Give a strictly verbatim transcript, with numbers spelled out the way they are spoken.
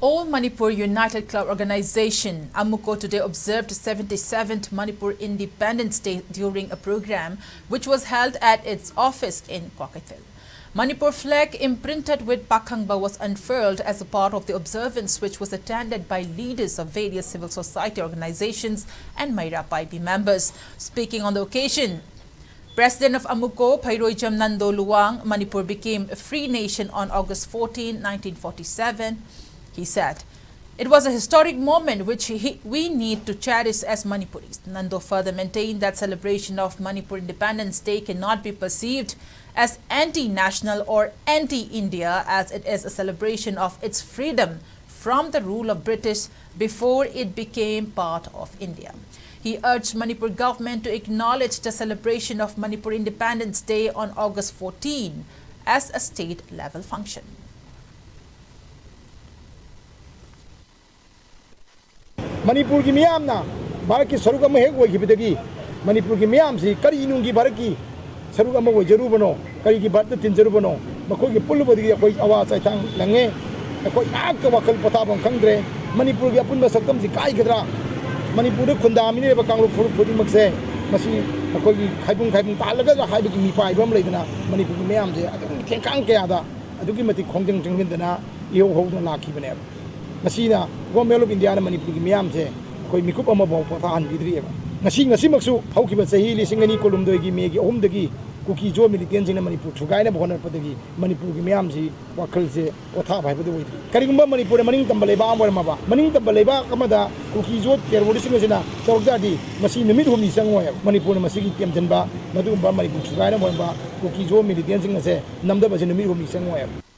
All Manipur United Club Organization, AMUCO, today observed seventy-seventh Manipur Independence Day during a program which was held at its office in Kukatpil. Manipur flag imprinted with Pakhangba was unfurled as a part of the observance, which was attended by leaders of various civil society organizations and Meira Paibi members. Speaking on the occasion, President of AMUCO, Pheiroijam Nando Luwang, Manipur became a free nation on August fourteen, nineteen forty-seven. He said, "It was a historic moment which he, we need to cherish as Manipuris." Nando further maintained that celebration of Manipur Independence Day cannot be perceived as anti-national or anti-India, as it is a celebration of its freedom from the rule of British before it became part of India. He urged Manipur government to acknowledge the celebration of Manipur Independence Day on August fourteen as a state-level function. ꯃꯅꯤꯄꯨꯔꯒꯤ ꯃꯤꯌꯥꯝꯅ ꯚꯥꯔꯠꯀꯤ ꯁꯔꯨꯛ ꯑꯃ ꯍꯦꯛ ꯑꯣꯏꯈꯤꯕꯗꯒꯤ ꯃꯅꯤꯄꯨꯔꯒꯤ ꯃꯤꯌꯥꯝꯁꯤ ꯀꯔꯤ ꯅꯨꯡꯒꯤ ꯚꯥꯔꯠꯀꯤ ꯁꯔꯨꯛ ꯑꯃ ꯑꯣꯏꯖꯔꯨꯕꯅꯣ? ꯀꯔꯤꯒꯤ ꯚꯥꯔꯠꯇ ꯇꯤꯟꯖꯔꯨꯕꯅꯣ? ꯃꯈꯣꯏꯒꯤ ꯄꯨꯜꯂꯨꯕꯗꯒꯤ ꯑꯩꯈꯣꯏ ꯑꯋꯥ ꯆꯩꯊꯥꯡ ꯅꯪꯉꯦ꯫ ꯑꯩꯈꯣꯏ ꯉꯥꯏꯍꯥꯛꯇ ꯋꯥꯈꯜ ꯄꯣꯊꯥꯐꯝ ꯈꯪꯗ꯭ꯔꯦ꯫ ꯃꯅꯤꯄꯨꯔꯒꯤ ꯑꯄꯨꯟꯕ ꯁꯛꯇꯝꯁꯤ ꯀꯥꯏꯒꯗ꯭ꯔꯥ? ꯃꯅꯤꯄꯨꯔꯗ ꯈꯨꯟꯗꯥꯃꯤꯟꯅꯔꯤꯕ ꯀꯥꯡꯂꯨꯞ ꯐꯨꯔꯨꯞ ꯈꯨꯗꯤꯡꯃꯛꯁꯦ ꯃꯁꯤ ꯑꯩꯈꯣꯏꯒꯤ ꯈꯥꯏꯕꯨꯡ ꯈꯥꯏꯕꯨꯡ ꯇꯥꯍꯜꯂꯒꯗ꯭ꯔꯥ ꯍꯥꯏꯕꯒꯤ ꯃꯤꯄꯥꯏꯕ ꯑꯃ ꯂꯩꯗꯅ ꯃꯅꯤꯄꯨꯔꯒꯤ ꯃꯤꯌꯥꯝꯁꯦ ꯑꯗꯨꯝ ꯊꯦꯡꯀꯥꯡ ꯀꯌꯥꯗ ꯑꯗꯨꯛꯀꯤ ꯃꯇꯤꯛ ꯈꯣꯡꯖꯪ ꯆꯪꯁꯤꯟꯗꯅ ꯏꯍꯧ ꯍꯧꯗꯅ ꯂꯥꯛꯈꯤꯕꯅꯦꯕ꯫ ꯉꯁꯤꯅ Government of Indiaꯅ ꯃꯅꯤꯄꯨꯔꯒꯤ ꯃꯤꯌꯥꯝꯁꯦ ꯑꯩꯈꯣꯏ ꯃꯤꯀꯨꯞ ꯑꯃꯐꯥꯎ ꯄꯣꯊꯥꯍꯟꯕꯤꯗ꯭ꯔꯤꯑꯕ꯫ ꯉꯁꯤ, ꯉꯁꯤꯃꯛꯁꯨ ꯍꯧꯈꯤꯕ ꯆꯍꯤ ꯂꯤꯁꯤꯡ ꯑꯅꯤ ꯀꯨꯟꯍꯨꯝꯗꯣꯏꯒꯤ ꯃꯦꯒꯤ ꯑꯍꯨꯝꯗꯒꯤ ꯀꯨꯀꯤ ꯖꯣ ꯃꯤꯂꯤꯇꯦꯟꯁꯤꯡꯅ ꯃꯅꯤꯄꯨꯔ ꯊꯨꯒꯥꯏꯅꯕ ꯍꯣꯠꯅꯔꯛꯄꯗꯒꯤ ꯃꯅꯤꯄꯨꯔꯒꯤ ꯃꯤꯌꯥꯝꯁꯤ ꯋꯥꯈꯜꯁꯦ ꯄꯣꯊꯥꯕ ꯍꯥꯏꯕꯗꯨ ꯑꯣꯏꯗ꯭ꯔꯤ꯫ ꯀꯔꯤꯒꯨꯝꯕ ꯃꯅꯤꯄꯨꯔꯗ ꯃꯅꯤꯡ ꯇꯝꯕ ꯂꯩꯕꯥꯛ ꯑꯃ ꯑꯣꯏꯔꯝꯃꯕ, ꯃꯅꯤꯡ ꯇꯝꯕ ꯂꯩꯕꯥꯛ ꯑꯃꯗ ꯀꯨꯀꯤ ꯖꯣ ꯇꯦꯔꯣꯔꯤꯁꯁꯤꯡ ꯑꯁꯤꯅ ꯇꯧꯔꯛ ꯇꯥꯔꯗꯤ ꯃꯁꯤ ꯅꯨꯃꯤꯠ ꯍꯨꯝꯅꯤ ꯆꯪꯉꯣꯏꯕ꯫ ꯃꯅꯤꯄꯨꯔꯅ ꯃꯁꯤꯒꯤ ꯇꯦꯝꯁꯤꯟꯕ, ꯃꯗꯨꯒꯨꯝꯕ ꯃꯅꯤꯄꯨꯔ ꯊꯨꯒꯥꯏꯅꯕ ꯍꯣꯠꯅꯕ ꯀꯨꯀꯤ ꯖꯣ ꯃꯤꯂꯤꯇꯦꯟꯁꯤꯡ ꯑꯁꯦ ꯅꯝꯗꯕꯁꯤ ꯅꯨꯃꯤꯠ ꯍꯨꯝꯅꯤ ꯆꯪꯉꯣꯏꯕ꯫